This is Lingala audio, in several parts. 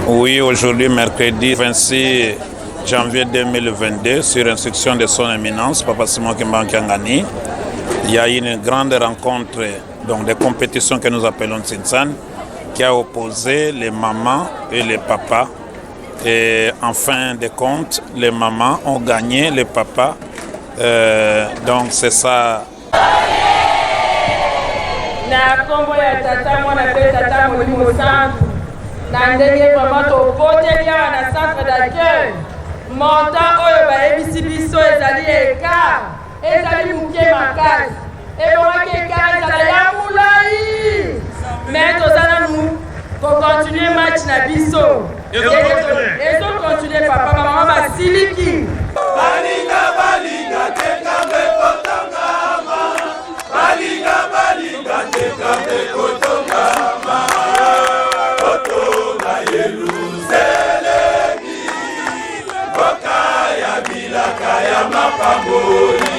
Oui, aujourd'hui, mercredi 26 janvier 2022, sur instruction de son éminence, Papa Simon Kimbangu Kiangani, il y a eu une grande rencontre, donc des compétitions que nous appelons Tsinsan, qui a opposé les mamans et les papas. Et en fin de compte, les mamans ont gagné, les papas. Donc c'est ça. Na nkombo ya Tata, Mwana mpe Tata Molimo Santu, na ndenge vraiment tokoteli awa na centre d'accueil, montant oyo bayebisi biso ezali écart, ezali moke makasi. Ebongaki écart ezala ya molai, mais toza nanu kocontinuer match na biso, ezocontinuer. Papa, bamama basiliki. Balinga balinga te, kambe kotongama. Balinga balinga te, kambe kotongama. Kotonga Yelusalemi, mboka ya bilaka ya mapamboli.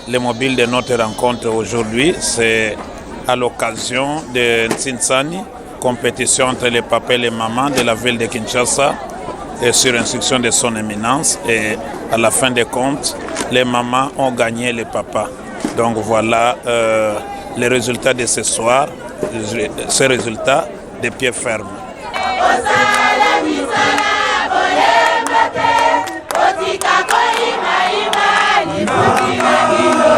Le mobile de notre rencontre aujourd'hui, c'est à l'occasion de Ntsinsani, compétition entre les papas et les mamans de la ville de Kinshasa, et sur instruction de son éminence. Et à la fin des comptes, les mamans ont gagné les papas. Donc voilà les résultats de ce soir, ces résultats de pied ferme. Osala misala, kolemba te, otika koyimayima lifuti na bino.